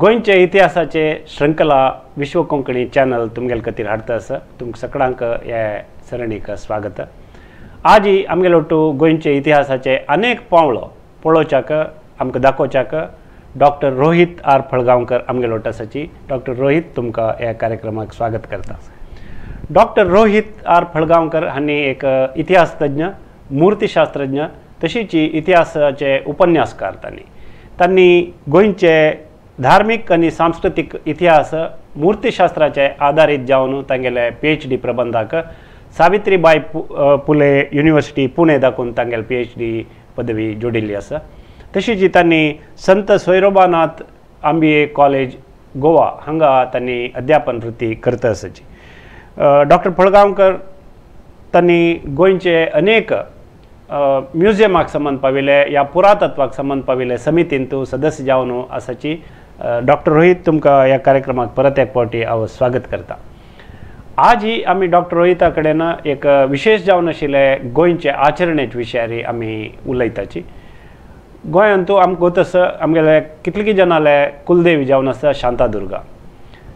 गोंयचे इतिहासाचे श्रृंखला विश्व कोंकणी चॅनल तुमगेले खातीर हाडता आसा. तुमकां सगळ्यांक हे सरणीक स्वागत. आजी आमगेलो ಒಟ್ಟು गोंयचे इतिहासाचे अनेक पावलो पळोवच्याक आमकां दाखोवच्याक डॉक्टर रोहित आर फळगांवकर आमगेलो ಒಟ್ಟು आसाची. डॉक्टर रोहित, तुमकां ह्या कार्यक्रमाक स्वागत करता. डॉक्टर रोहित आर फळगांवकर हांणी एक इतिहास तज्ञ, मूर्तिशास्त्रज्ञ, तशीच इतिहासाचे उपन्यासकार. तांणी तांणी गोंयचे धार्मीक आनी सांस्कृतीक इतिहास मूर्तिशास्त्राचे आदारीत जावन तांगेले PhD प्रबंधाक सावित्रीबाई फुले युनिवर्सिटी पुणे दाखोवन तांगेले PhD पदवी जोडिल्ली आसा. तशीच तांणी संत सोयरोबानाथ आंबिये कॉलेज गोवा हांगा तांणी अध्यापन वृत्ती करता आसाची. डॉक्टर फळगांवकर तांणी गोंयचे अनेक म्युझियमाक संबंद पाविल्ले या पुरातत्वाक संबंद पाविल्ले समितींतू सदस्य जावन आसाची. डॉक्टर रोहित, तुमकां ह्या कार्यक्रमाक परत एक फावटी हांव स्वागत करता. आज ही आमी डॉक्टर रोहिता कडेन एक विशेष जावन आशिल्ले गोंयचे आचरणेचे विशयार आमी उलयताची. गोंयांतू आमकां तसो आमगेले कितले जाणाले कुलदेवी जावन आसा शांतादुर्गा.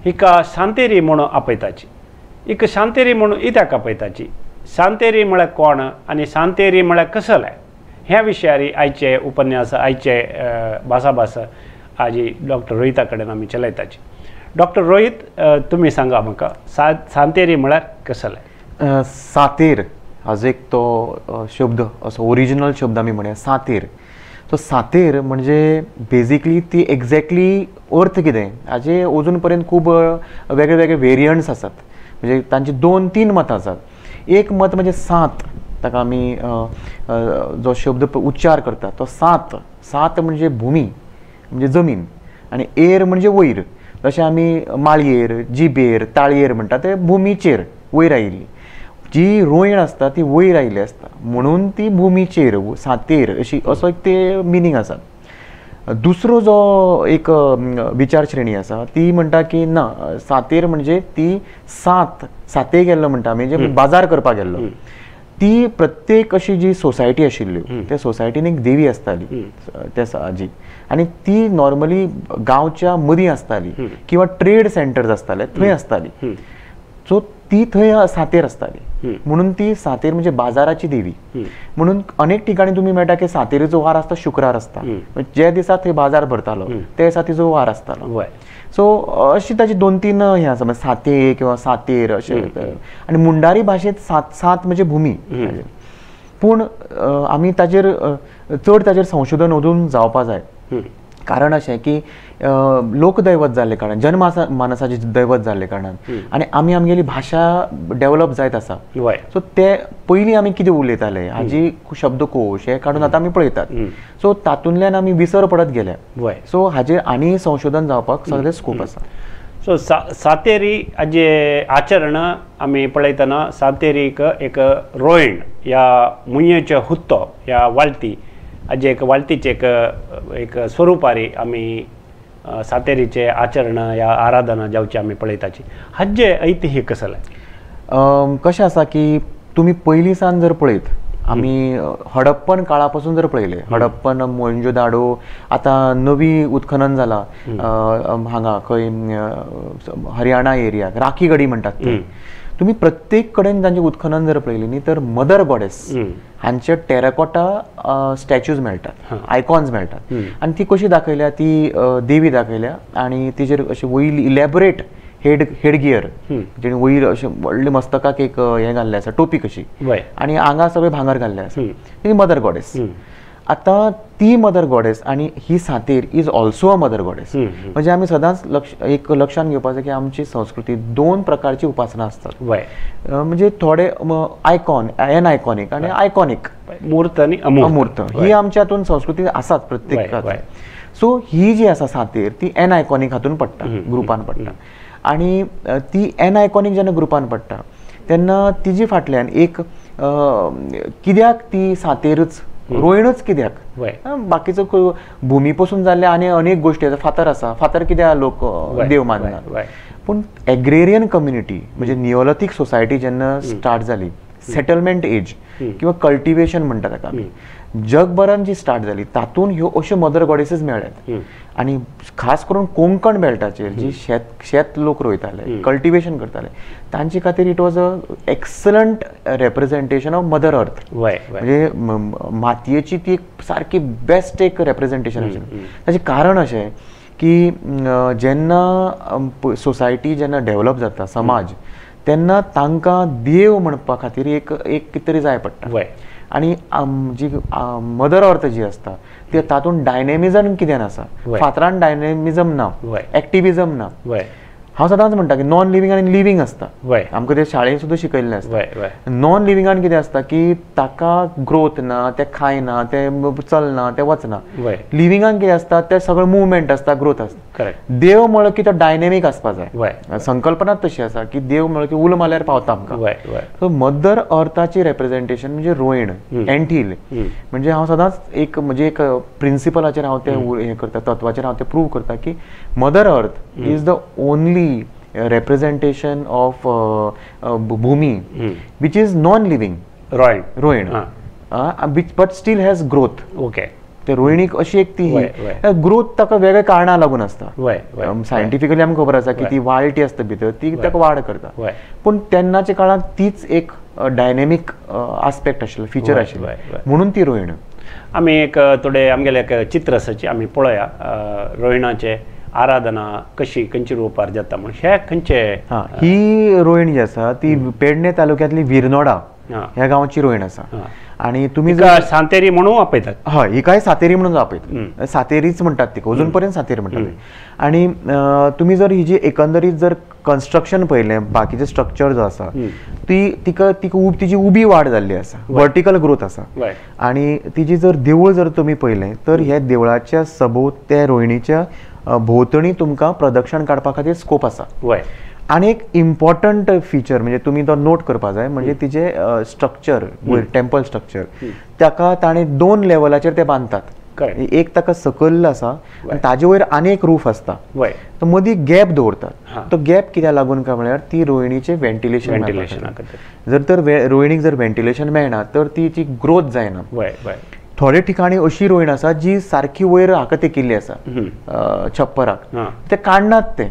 हिका शांतेरी म्हणून आपयताची. हिका शांतेरी म्हणून कित्याक आपयताची, शांतेरी म्हळ्यार कोण आनी शांतेरी म्हळ्यार कसलें, ह्या विशयार आयचे उपन्यास, आयचे भासाभास आजी डॉक्टर रोहिता कडेन आमी चलयताची. डॉक्टर रोहित, तुमी सांगा म्हाका, सांतेरी म्हळ्यार कसलें? सातेर हाजो एक तो शब्द असो ओरिजिनल शब्द आमी म्हणया सातेर. सो सातेर म्हणजे बेजिकली ती एक्झॅक्टली अर्थ कितें हाजे अजून पर्यंत खूब वेगळे वेगळे वेरियंट्स आसात. म्हणजे तांची दोन तीन मतां आसात. एक मत म्हणजे सात, ताका आमी जो शब्द उच्चार करतात तो सात. सात म्हणजे भुमी म्हणजे जमीन आनी एर म्हणजे वयर. जशें आमी माळयेर, जिबेर, ताळयेर म्हणटा ते भुमीचेर वयर आयिल्ली जी रोयण आसता ती वयर आयिल्ली आसता म्हणून ती भुमीचेर सातेर अशी असो एक ते मिनींग आसा. दुसरो जो एक विचार श्रेणी आसा ती म्हणटा की ना, सातेर म्हणजे ती सात साते गेल्लो म्हणटा आमी, म्हणजे बाजार करपाक गेल्लो. ती प्रत्येक अशी जी सोसायटी आशिल्ल्यो त्या सोसायटीन एक देवी आसताली त्या जी, आनी ती नॉर्मली गांवच्या मदीं आसताली किंवा ट्रेड सेंटर्स आसताले थंय आसताली. सो ती थंय सातेर आसताली म्हणून ती सातेर म्हणजे बाजाराची देवी. म्हणून अनेक ठिकाणी तुमी मेळटा की सातेरीचो वार आसता शुक्रार आसता, ज्या दिसा थंय बाजार भरतालो त्या दिसा तिचो वार आसतालो. सो अशी ताची दोन तीन हे आसा, म्हणजे साते किंवा सातेर अशें. आनी मुंडारी भाशेंत सात सात म्हणजे भुमी. पूण आमी ताजेर चड ताजेर संशोधन अजून जावपा जाय. कारण अशें की लोकदैवत जाल्ले कारणान, जनमानसाचें दैवत जाल्ले कारणान आनी आमी आमगेली भाशा डेवलप जायत आसा. सो ते पयलीं आमी कितें उलयताले हाजी शब्दकोश हे काडून आतां आमी पळयतात. सो तातूंतल्यान आमी विसर पडत गेल्या. सो हाजेर आनी संशोधन जावपाक सगळें स्कोप आसा. सो सातेरी हाजे आचरण आमी पळयतना सातेरीक एक रोयण या मुयेचो हुत्तो या वाळटी हाजे एक वाळटीचें एक एक स्वरुपारी आमी सातेरीचे आचरण या आराधना जावची आमी पळयताची. हाजे ऐतिह्य कसलें? कशें आसा की तुमी पयलीं सावन जर पळयत, आमी हडप्पन काळा पासून जर पळयलें, हडप्पन, मोहेंजोदाडो, आतां नवी उत्खनन जाला हांगा खंय हरियाणा एरियाक राखीगडी म्हणटात थंय. तुमी प्रत्येक कडेन तांचें उत्खनन जर पळयलें न्ही तर मदर गॉडेस हांचे टेराकोटा स्टॅच्यूज मेळटात, आयकॉन्स मेळटात. आनी ती कशी दाखयल्या, ती देवी दाखयल्या आनी तिचेर अशी वयली इलॅबोरेट हेडगियर, जेणे वयर अशें व्हडलें मस्तकाक एक हें घाल्लें आसा, टोपी कशी, आनी आंगा सगळें भांगर घाल्लें आसा, ती मदर गॉडेस. आतां ती मदर गॉडेस आनी ही Santer is also a mother goddess. म्हणजे आमी सदांच एक लक्षांत घेवपाक जाय की आमची संस्कृती दोन प्रकारची उपासना आसतात. म्हणजे थोडे आयकॉन, एन आयकॉनीक आनी आयकॉनीक, मूर्त आनी अमूर्त, ही आमच्या हातून संस्कृती आसात प्रत्येक. सो ही जी आसा सातेर ती एन आयकॉनीक हातून पडटा, ग्रुपान पडटा. आनी ती एन आयकॉनीक जेन्ना ग्रुपान पडटा तेन्ना तिजे फाटल्यान एक कित्याक ती सातेरच, रोयणच कित्याक, बाकीचो भुमी पसून जाल्ले आनी अनेक गोश्टी आसा. फातर आसा, फातर कित्याक लोक देव माननात. पूण एग्रेरियन कम्युनिटी म्हणजे नियोलिथीक सोसायटी जेन्ना स्टार्ट जाली, सेटलमेंट एज किंवा कल्टिवेशन म्हणटा ताका आमी, जगभरान जी स्टार्ट जाली तातूंत ह्यो अश्यो मदर गॉडेसीस मेळ्ळ्यात आनी खास करून कोंकण बेल्टाचेर जी शेत लोक रोयताले, कल्टिवेशन करताले, तांचे खातीर it was a excellent representation of mother earth. म्हणजे मातयेची ती एक सारकी बेस्ट एक रेप्रेजेंटेशन आशिल्लें. ताचें कारण अशें की जेन्ना सोसायटी जेन्ना डेवलप जाता समाज तेन्ना तांकां देव म्हणपा खातीर एक एक कितें तरी जाय पडटा आनी जी मदर अर्थ जी आसता ते तातूंत डायनेमिजम कितें आसा, फातरान डायनेमिजम ना, एक्टिविजम ना. हांव सदांच म्हणटा की नॉन लिवींग आनी लिवींग आसता, आमकां ते शाळेंत सुद्दां शिकयल्लें आसता. नॉन लिविंगान कितें आसता की ताका ग्रोथ ना, तें खायना, तें चलना, तें वचना. लिविंगान कितें आसता तें सगळें मुवमेंट आसता, ग्रोथ आसता. देव म्हळो की तो डायनेमीक आसपा जाय, संकल्पनाच तशी आसा की देव म्हळो की उलो मारल्यार पावता आमकां. सो मदर अर्थाची रेप्रेजेंटेशन म्हणजे रोयण, एंटील. म्हणजे हांव सदांच एक म्हणजे एक प्रिंसिपलाचेर हांव तें हें करता, तत्वाचेर हांव तें प्रूव करता की mother earth is the only representation of Bhumi which is non-living. Roin. But still has growth. Okay. ते रोयणीक अशी एक ती ग्रोथ ताका वेगळ्या कारणां लागून आसता. सायंटिफिकली आमकां खबर आसा की ती वाळटी आसता भितर, ती ताका वाड करता. पूण तेन्नाच्या काळांत तीच एक डायनेमीक आस्पेक्ट आशिल्लो, फिचर आशिल्लो, म्हणून ती रोयण. आमी एक थोडे आमगेले एक चित्र आसाची आमी पळोवया रोयणाचे आराधना कशी खंयच्या रुपार जाता म्हण. हे खंयचे? ही रोयण जी आसा ती पेडणे तालुक्यांतली विरनोडा ह्या गांवची रोयण आसा. आनी तुमी सांतेरी म्हणून आपयतात. हय, हिकाय सातेरी म्हणून आपयतात, सातेरीच म्हणटात तिका, अजून पर्यंत सातेरी म्हणटात. आनी तुमी जर हिजी एकंदरीत जर कन्स्ट्रक्शन पळयलें, बाकीचें स्ट्रक्चर जो आसा ती तिका तिका तिजी उबी वाड जाल्ली आसा, वर्टिकल ग्रोथ आसा. आनी तिजी जर देवूळ जर तुमी पळयलें तर ह्या देवळाच्या सबोत त्या रोयणीच्या भोंवतणी तुमकां प्रदक्षण काडपा खातीर स्कोप आसा. आनी एक इम्पॉर्टंट फिचर म्हणजे तुमी तो नोट करपा जाय म्हणजे तिजे स्ट्रक्चर, वयर टेम्पल स्ट्रक्चर ताका ताणें दोन लेवलाचेर ते बांदतात. एक ताका सकयल आसा आनी ताजे वयर आनी एक रूफ आसता, तो मदीं गॅप दवरतात. तो गॅप कित्याक लागून काय म्हळ्यार ती रोयणीचें व्हेंटिलेशन. जर तर रोयणीक जर व्हेंटिलेशन मेळना तर तिची ग्रोथ जायना. थोडे ठिकाणी अशी रोयण आसा जी सारकी वयर हाका तेकिल्ली आसा छप्पराक, ते काडनात ते,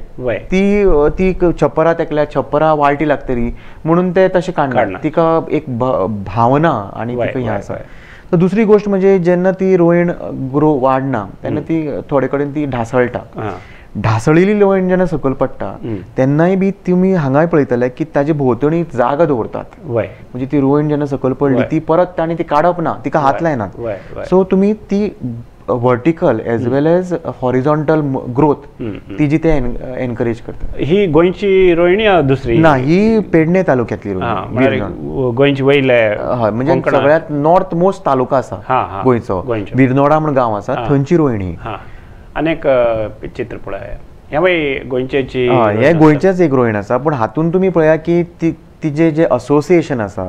ती ती छप्परा तेकल्या, छप्परा वाळटी लागतली म्हणून ते तशें काडनात. तिका एक भावना आनी तिका हें आसा. तर दुसरी गोश्ट म्हणजे जेन्ना ती रोयण ग्रो वाडना तेन्ना ती थोडे कडेन ती ढासळटा. ढासळिल्ली रोयण जेन्ना सकयल पडटा तेन्नाय बी तुमी हांगाय पळयतले की ताजे भोंवतणी जागा दवरतात. म्हणजे ती रोयण जेन्ना सकयल पडली ती परत ताणी ती काडप ना, तिका हात लायनात. सो तुमी ती vertical as well as horizontal growth तिजी ते एनकरेज करतात. ही गोंयची रोयणी दुसरी ना, ही पेडणे तालुक्यांतली रोयणी, गोंयची वयले. हय, म्हणजे सगळ्यात नॉर्थ मोस्ट तालुका आसा गोंयचो, विरनोडा म्हण गांव आसा, थंयची रोयणी. अनेक चित्र पळय हे गोंयचेची, हे गोंयचेच एक रोयण आसा. पूण हातून तुमी पळया की तिजे जे असोसिएशन आसा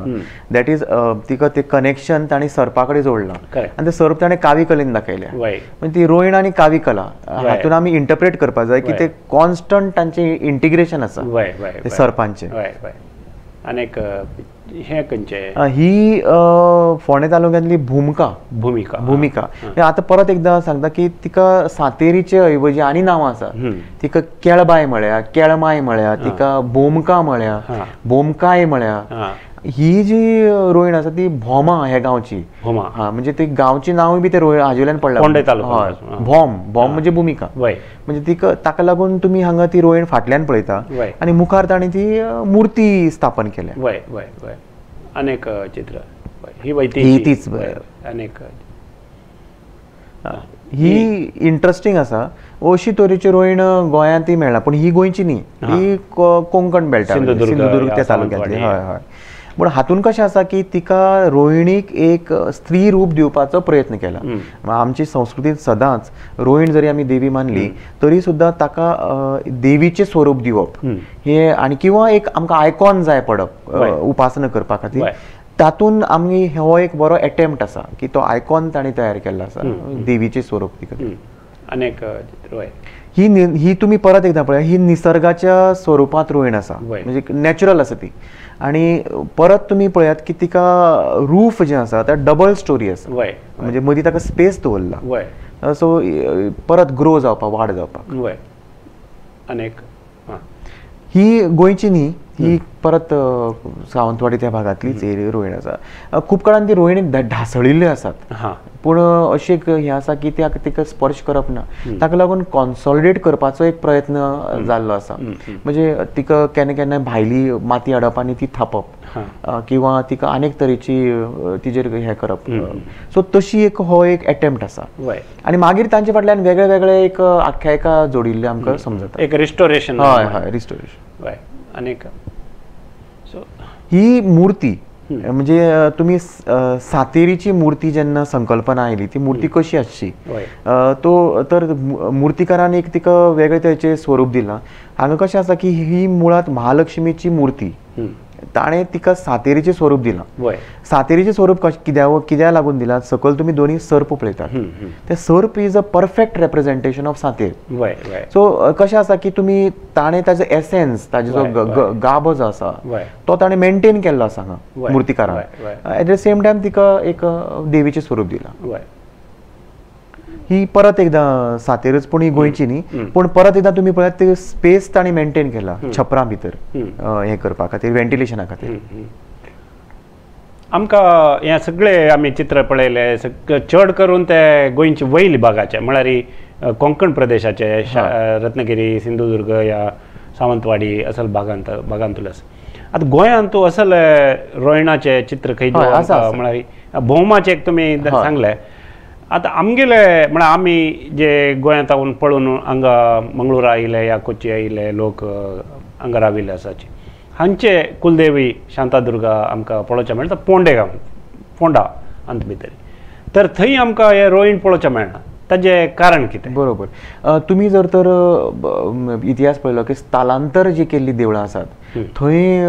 that is तिका ते कनेक्शन ताणी सर्पा कडेन जोडलां आनी ते सर्प ताणें कावी कलेन दाखयल्या. म्हणजे ती रोयण आनी कावी कला हातून आमी इंटरप्रेट करपाक जाय की ते कॉन्स्टंट तांचें इंटिग्रेशन आसा सर्पांचें. आनीक हे खंयचे? ही फोंडें तालुक्यांतली भुमिका. भुमिका आतां परत एकदां सांगता की तिका सातेरीचे ऐवजी आनी नांवां आसा. तिका केळबाय म्हळ्या, केळमाय म्हळ्या, तिका बोमका म्हळ्या, बोमकाय म्हळ्या. ही जी रोयण आसा ती भोमा ह्या गांवची. हा, म्हणजे ती गांवची नांवूय बी ते रोयण हाजे वयल्यान पडला. भोम, भोम म्हणजे भुमिका. म्हणजे तिका ताका लागून तुमी हांगा ती रोयण फाटल्यान पळयता आनी मुखार ताणी ती मूर्ती स्थापन केल्या. अनेक चित्र ही तीच. अनेक ही इंट्रस्टींग आसा. अशी तरेची रोयण गोंयांतय मेळना, पूण ही गोंयची न्ही, ही कोंकण बेल्टा, सिंधुदुर्ग त्या तालुक्यांतली. हय हय. पूण हातून कशें आसा की तिका रोयणीक एक स्त्री रूप दिवपाचो प्रयत्न केला. आमची संस्कृतींत सदांच रोयण जरी आमी देवी मानली तरी सुद्दां ताका देवीचें स्वरूप दिवप हे आनी किंवा एक आमकां आयकॉन जाय पडप उपासना करपा खातीर, तातूंत आमी हो एक बरो एटेम्प्ट आसा की तो आयकॉन ताणें तयार केल्लो आसा देवीचें स्वरूप तिका. अनेक ही ही तुमी परत एकदां पळया, ही निसर्गाच्या स्वरुपांत रोयण आसा, म्हणजे नॅचरल आसा ती. आनी परत तुमी पळयात की तिका रूफ जें आसा ते डबल स्टोरी आसा, म्हणजे मदीं ताका स्पेस दवरला, सो परत ग्रो जावपाक, वाड जावपाक. अनेक ही गोंयची न्ही, ही परत सावंतवाडी त्या भागांतलीच रोयण आसा. खूब कडेन ती रोयणी ढासळिल्ल्यो आसात, पूण अशें एक हें आसा की त्या तिका स्पर्श करप ना, ताका लागून कॉन्सॉलिडेट करपाचो एक प्रयत्न जाल्लो आसा. म्हणजे तिका केन्ना केन्ना भायली माती हाडप आनी ती थापप किंवा तिका आनीक तरेची तिजेर हें करप, सो तशी एक हो एक एटेम्प्ट आसा. आनी मागीर तांचे फाटल्यान वेगळे वेगळे एक आख्यायिका जोडिल्ले आमकां समजता, एक रिस्टोरेशन. हय हय, रिस्टोरेशन. आनीक ही मूर्ती म्हणजे तुमी सातेरीची मूर्ती जेन्ना संकल्पना आयली ती मूर्ती कशी आसची तो तर मूर्तिकारान एक तिका वेगळे तरेचें स्वरूप दिलां. हांगा कशें आसा की ही मुळांत महालक्ष्मीची मूर्ती, ताणें तिका सातेरीचें स्वरूप दिलां. सातेरीचें स्वरूप कित्याक लागून दिलां, सकयल तुमी दोनी सर्प पळयतात, ते सर्प is a perfect representation of Sater. So कशें आसा की तुमी ताणें ताजो एसेन्स, ताजो जो गाभो जो आसा तो ताणें मेंटेन केल्लो आसा हांगा मुर्तीकारान. एट the same time तिका एक देवीचें स्वरूप दिलां. ही परत एकदां सातेरच, पूण ही गोंयची न्ही, पूण परत एकदां तुमी पळयात ते स्पेस ताणें मेंटेन केला छपरां भितर हें करपा खातीर, व्हेंटिलेशना खातीर. आमकां हें सगळें आमी चित्र पळयलें, चड करून ते गोंयचे वयले भागाचे, म्हळ्यार कोंकण प्रदेशाचे, रत्नागिरी, सिंधुदुर्ग या सावंतवाडी असल भागांतले आसा. आतां गोंयांत तूं असल रोयणाचें चित्र खंय म्हळ्यार भोवमाचें एक तुमी सांगलें. आतां आमगेले म्हळ्यार आमी जे गोंयांत पळून हांगा मंगळूरा आयले या कोची आयले लोक हांगा राविल्ले आसाची, हांचे कुलदेवी शांतादुर्गा आमकां पळोवचें मेळटा पोंडे गांव, फोंडा अंत भितर. तर थंय आमकां हें रोयण पळोवचें मेळना, ताजें कारण कितें? बरोबर. तुमी जर तर इतिहास पळयलो की स्थलांतर जी केल्ली देवळां आसात थंय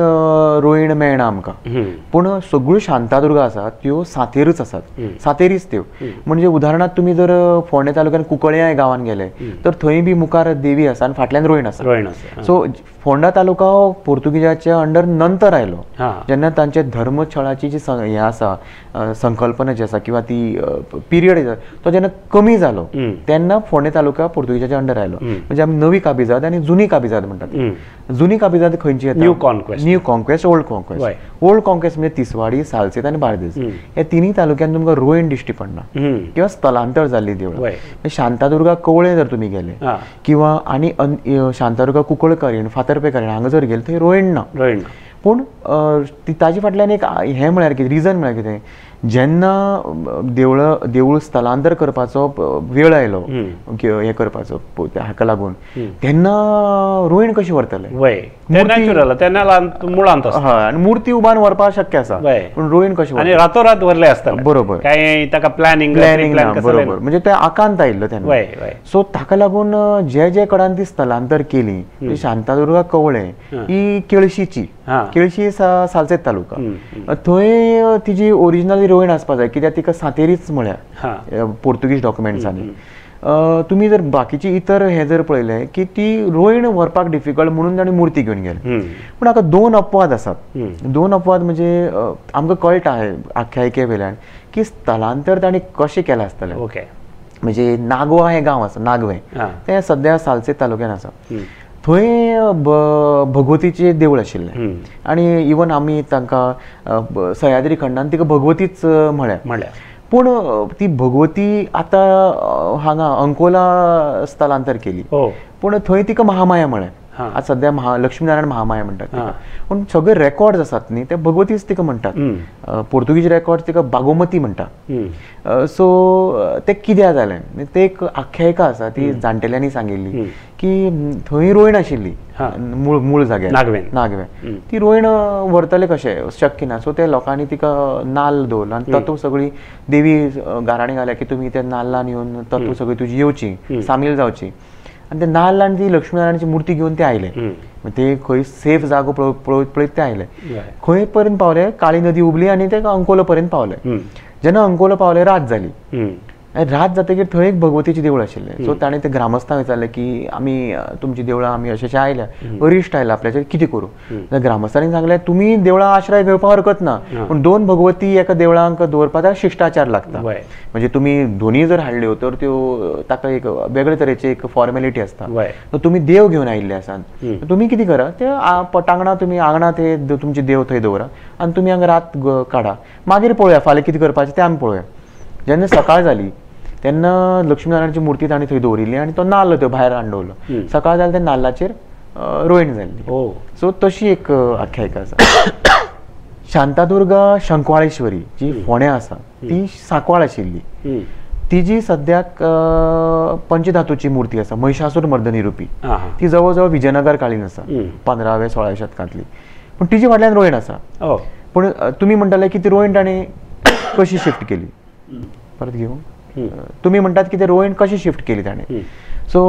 रोयण मेळना आमकां, पूण सगळ्यो शांतादुर्गा आसात त्यो सातेरूच आसात, सातेरीच त्यो. म्हणजे उदाहरणार्थ तुमी जर फोंडें तालुक्यान कुंकळ्यां गांवान गेले तर थंय बी मुखार देवी आसा आनी फाटल्यान रोयण आसा. रोयण आसा. सो फोंडा तालुका हो पोर्तुगीजाच्या अंडर नंतर आयलो, जेन्ना तांचे धर्मछळाची जी हें आसा संकल्पना जी आसा किंवा ती पिरियड तो जेन्ना कमी जालो तेन्ना फोंडें तालुका पोर्तुगीजाच्या अंडर आयलो. म्हणजे आमी नवी काबिजाद आनी जुनी काबिजाद म्हणटात. जुनी काबिजाद खंयची येता? New conquest, new conquest, old conquest. Old conquest म्हणजे तिसवाडी, सालसेत आनी बार्देस ह्या तिनूय तालुक्यांत तुमकां रोयण दिश्टी पडना किंवा स्थलांतर जाल्ली देवळां. शांतादुर्गा कवळें जर तुमी गेले किंवा आनी शांतादुर्गा कुंकळकारीण, फातर्पेकारीण हांगा जर गेले थंय रोयण ना. पूण ताजे फाटल्यान एक हें म्हळ्यार कितें रिजन म्हळ्यार कितें, जेन्ना देवूळ स्थलांतर करपाचो वेळ आयलो हें करपाचो हाका लागून तेन्ना रोयण कशी व्हरतले, मुळांत हय, आनी मूर्ती उबान व्हरपाक शक्य आसा पूण रोयण कशी आनी रातोरात व्हरले आसतले. बरोबर, काय ताका प्लॅनिंग प्लॅनिंग बरोबर, म्हणजे ते आकांत आयिल्लो तेन्ना. सो ताका लागून जे जे कडान ती स्थलांतर केली, शांतादुर्गा कवळें ही केळशीची, केळशी सालसेत तालुका, थंय तिजी ओरिजिनल रोयण आसपा जाय कित्याक तिका सातेरीच म्हळ्या पोर्तुगीज डॉक्युमेंट्सांनी. तुमी जर बाकीची इतर हे जर पळयलें की ती रोयण व्हरपाक डिफिकल्ट म्हणून ताणी मूर्ती घेवन गेले. पूण हाका दोन अपवाद आसात. दोन अपवाद म्हणजे आमकां कळटा आख्यायिके वयल्यान की स्थलांतर ताणी कशें केलां आसतलें. ओके, म्हणजे नागवा हें गांव आसा, नागवें, तें सद्या सालसेत तालुक्यान आसा. थंय भगवतीचें देवूळ आशिल्लें आनी इवन आमी तांकां सह्याद्री खंडान तिका भगवतीच म्हळ्या. पूण ती भगवती आतां हांगा अंकोला स्थलांतर केली, पूण थंय तिका महामाया म्हळें. आतां सद्या लक्ष्मीनारायण महामाया म्हणटात, पूण सगळे रेकॉर्ड्स आसात न्ही ते भगवतीच तिका म्हणटात. पोर्तुगीज रेकॉर्ड्स तिका बागोमती म्हणटा. सो तें कित्याक जालें तें एक आख्यायिका आसा ती जाणटेल्यांनी सांगिल्ली की थंय रोयण आशिल्ली मूळ मूळ जाग्यार नागवें, नागवें ती रोयण व्हरतले कशें शक्य ना. सो ते लोकांनी तिका नाल्ल दवरलो आनी तातूंत सगळी देवी गाराणी घाल्या की तुमी त्या नाल्लान येवन तातूंत सगळी तुजी येवची, सामील जावची. आनी ते नाल्ल आनी ती लक्ष्मीनारायणाची मूर्ती घेवन ते आयले. ते खंय सेफ जागो पळयत पळयत ते आयले. खंय पर्यंत पावले, काळी नदी उबली आनी ते अंकोला पर्यंत पावले. जेन्ना अंकोला पावले रात जाली. रात जातकीर थंय एक भगवतीचें देवूळ आशिल्लें. सो ताणें ते ग्रामस्थांक विचारलें की आमी तुमची देवळां आमी अशें अशें आयल्या, अरिश्ट आयला आपल्याचेर, कितें करूं? ग्रामस्थांनी सांगलें तुमी देवळां आश्रय घेवपाक हरकत ना, पूण दोन भगवती एका देवळांक दवरपाक शिश्टाचार लागता. म्हणजे तुमी दोनी जर हाडल्यो तर त्यो ताका एक वेगळे तरेची एक फॉर्मेलिटी आसता. तुमी देव घेवन आयिल्ले आसात, तुमी कितें करा, ते पटांगणां तुमी आंगणां ते तुमचे देव थंय दवरा आनी तुमी हांगा रात काडा, मागीर पळोवया फाल्यां कितें करपाचें तें आमी पळोवया. जेन्ना सकाळ जाली तेन्ना लक्ष्मीनारायणाची मूर्ती ताणें थंय दवरिल्ली आनी तो नाल्ल थंय भायर हाडून दवरलो. सकाळ जाली त्या नाल्लाचेर रोयण जाल्ली. सो तशी एक आख्यायिका आसा. शांतादुर्गा शंकवाळेश्वरी जी फोंड्या आसा ती सांकवाळ आशिल्ली. तिजी सद्याक पंचधातूची मूर्ती आसा, महिषासूर मर्दनी रुपी, ती जवळ जवळ विजयनगर काळीन आसा, 15व्या 16व्या शतकांतली. पूण तिजे फाटल्यान रोयण आसा. पूण तुमी म्हणटाले की ती रोयण ताणें कशी शिफ्ट केली, परत घेवं, तुमी म्हणटात की ते रोयण कशी शिफ्ट केली ताणें. सो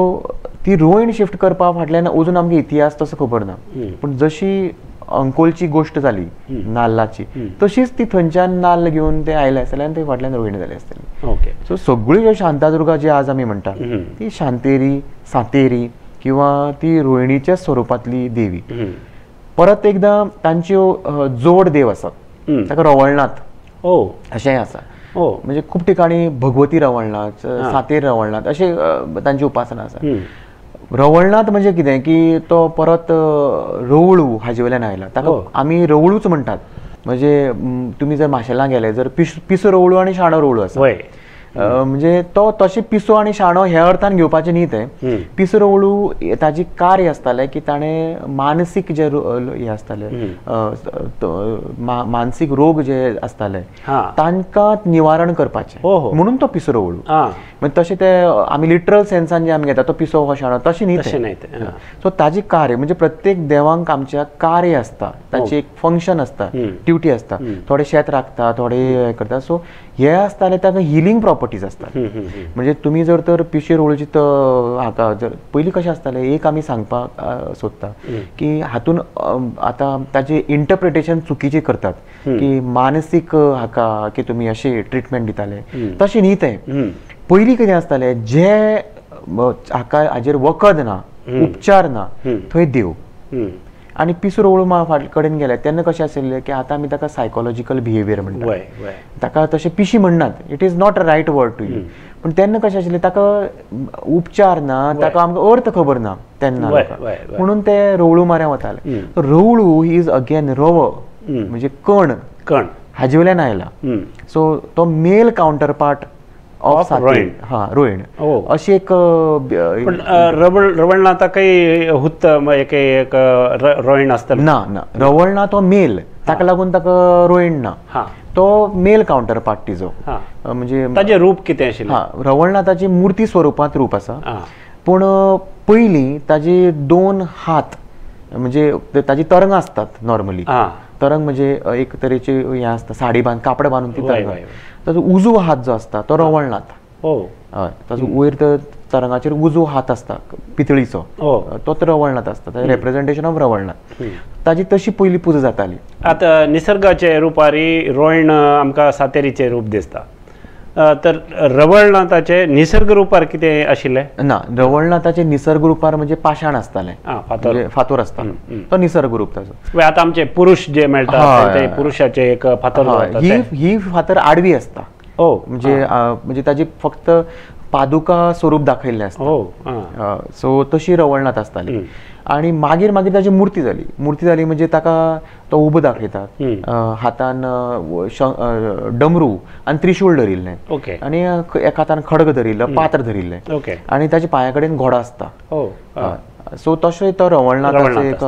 ती रोयण शिफ्ट करपा फाटल्यान अजून आमकां इतिहास तसो खबर ना, पूण जशी अंकोलची गोश्ट जाली नाल्लाची तशीच ती थंयच्यान नाल्ल घेवन ते आयले आसतले आनी ते फाटल्यान रोयण जाली आसतली. ओके. सो सगळी ज्यो शांतादुर्गा जी आज आमी म्हणटा ती शांतेरी, सातेरी किंवा ती रोयणीच्या स्वरुपांतली देवी. परत एकदां तांच्यो जोड देव आसात, ताका रवळनाथ अशेंय आसा. म्हणजे खूब ठिकाणी भगवती रवळनाथ, सातेर रवळनाथ अशे तांची उपासना आसा. रवळनाथ म्हणजे कितें की तो परत रवळू हाजे वयल्यान आयला, ताका आमी रवळूच म्हणटात. म्हणजे तुमी जर माशेलां गेले जर पिसो रवळू आनी शाणो रवळू आसा. म्हणजे तो तशें पिसो आनी शाणो ह्या अर्थान घेवपाचें न्ही, तें पिसो रवळू ताजी कार्य आसतालें की ताणें मानसीक जे हे आसताले, मानसीक रोग जे आसताले तांकां निवारण करपाचें म्हणून तो पिसो रवळू. म्हणजे तशें ते आमी लिटरल सेन्सान जे आमी घेता तो पिसो हो शाणो तशें न्ही तें. सो ताजी कार्य म्हणजे प्रत्येक देवांक आमच्या कार्य आसता, ताची एक फंक्शन आसता, ड्युटी आसता. थोडे शेत राखता, थोडे हें करता. सो हे आसताले ताका हिलींग प्रॉपर्टीज आसतात. म्हणजे तुमी जर तर पिशे रोळची हाका जर पयलीं कशें आसतालें, एक आमी सांगपाक सोदता की हातून आतां ताजें इंटरप्रिटेशन चुकीचें करतात की मानसीक हाका की तुमी अशें ट्रिटमेंट दिताले, तशें न्ही तें. पयलीं कितें आसतालें, जे हाका हाजेर वखद ना, उपचार ना, थंय देव. आनी पिसो रवळू फाटले कडेन गेले तेन्ना कशें आशिल्लें की आतां आमी ताका सायकोलॉजिकल बिहेवियर म्हणटात, ताका तशें पिशी म्हणनात, it is not a right word to you. पूण तेन्ना कशें आशिल्लें, ताका उपचार ना, ताका आमकां अर्थ खबर ना तेन्ना, म्हणून ते रवळू माऱ्या वताले. रवळू is again रव म्हणजे कण, कण हाजे वयल्यान आयला. सो तो मेल कावंटरपार्ट ऑफ रोयण. हा रोयण अशी एक. पण रवळनाथा काही हुत्त एक रोयण आसतलें ना? ना, रवळनाथ तो मेल, ताका लागून ताका रोयण ना, तो मेल कावंटरपार्ट तिजो. म्हणजे ताजें रूप कितें आशिल्लें? हा, रवळनाथाची मूर्ती स्वरुपांत रूप आसा, पूण पयलीं ताजे दोन हात म्हणजे ताजी तरंगां आसतात नॉर्मली. तरंग म्हणजे एक तरेची हें आसता, साडी बांद, कापड बांदून ती तरंग. ताजो उजवो हात जो आसता तो रवळनाथ. हय, ताजो वयर तरंगाचेर उजवो हात आसता पितळीचो, तो रवळनाथ आसता, रेप्रेझेंटेशन ऑफ रवळनाथ. ताजी तशी पयली पुजा जाताली. आतां निसर्गाचे रुपारी रोयण आमकां सातेरीचें रूप दिसता, तर रवळनाथाचे निसर्ग रुपार कितें आशिल्लें? ना, रवळनाथाचे निसर्ग रुपार म्हणजे पाशाण आसतालें, फातोर आसता, तो निसर्ग रूप ताजो. आतां आमचे पुरुष जे मेळटा ते पुरुषाचे एक फातर, ही फातर आडवी आसता. म्हणजे म्हणजे ताजी फक्त पादुका स्वरूप दाखयल्लें आसता. सो तशी रवळनाथ आसताली. आनी मागीर मागीर ताजी मूर्ती जाली. मूर्ती जाली म्हणजे ताका तो उबो दाखयतात, हातान डमरू आनी त्रिशूळ धरिल्लें, आनी एका हातान खडग धरिल्लो, पात्र धरिल्लें, आनी ताच्या पांया कडेन घोडो आसता. सो तशें तो रवळनाथाचो एक.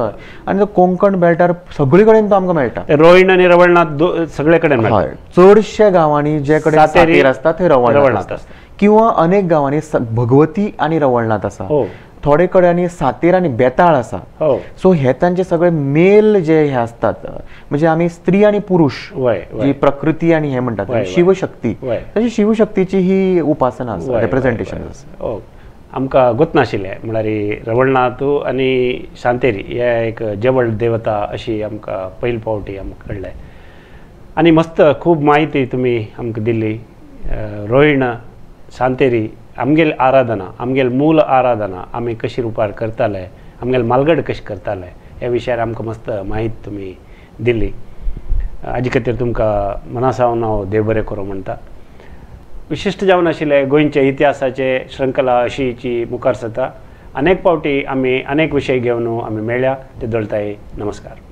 आनी तो कोंकण बेल्टार सगळे कडेन तो आमकां मेळटा. रोयण आनी रवळनाथ सगळे कडेन? हय, चडशे गांवांनी जे कडेन सातेर आसता थंय रवळनाथ आसता, किंवा अनेक गांवांनी भगवती आनी रवळनाथ आसा, थोडे कडेन सातेर आनी बेताळ आसा. सो हे तांचे सगळे मेल जे हे आसतात, म्हणजे आमी स्त्री आनी पुरुष जी प्रकृती आनी हे म्हणटात शिवशक्ती, तशी शिवशक्तीची ही उपासना आसा, रेप्रेझेंटेशन आसा. आमकां गोतनाशिल्लें म्हळ्यार रवळनाथ आनी शांतेरी हे एक जवळ देवता अशी आमकां पयले फावटी आमकां कळ्ळें. आनी मस्त खूब म्हायती तुमी आमकां दिली. रोयण, सांतेरी आमगेल आराधना, आमगेल मूल आराधना आमी कशी रुपार करताले, आमगेल मालगड कशी करताले ह्या विशयार आमकां मस्त म्हायती तुमी दिली. हाजे खातीर तुमकां मनासावन हांव देव बरें करूं म्हणटा. विशिश्ट जावन आशिल्ले गोंयच्या इतिहासाचे श्रृंखला अशीची मुखार सरता. अनेक पावटी आमी अनेक विशय घेवन आमी मेळ्या. ते दळताय. नमस्कार.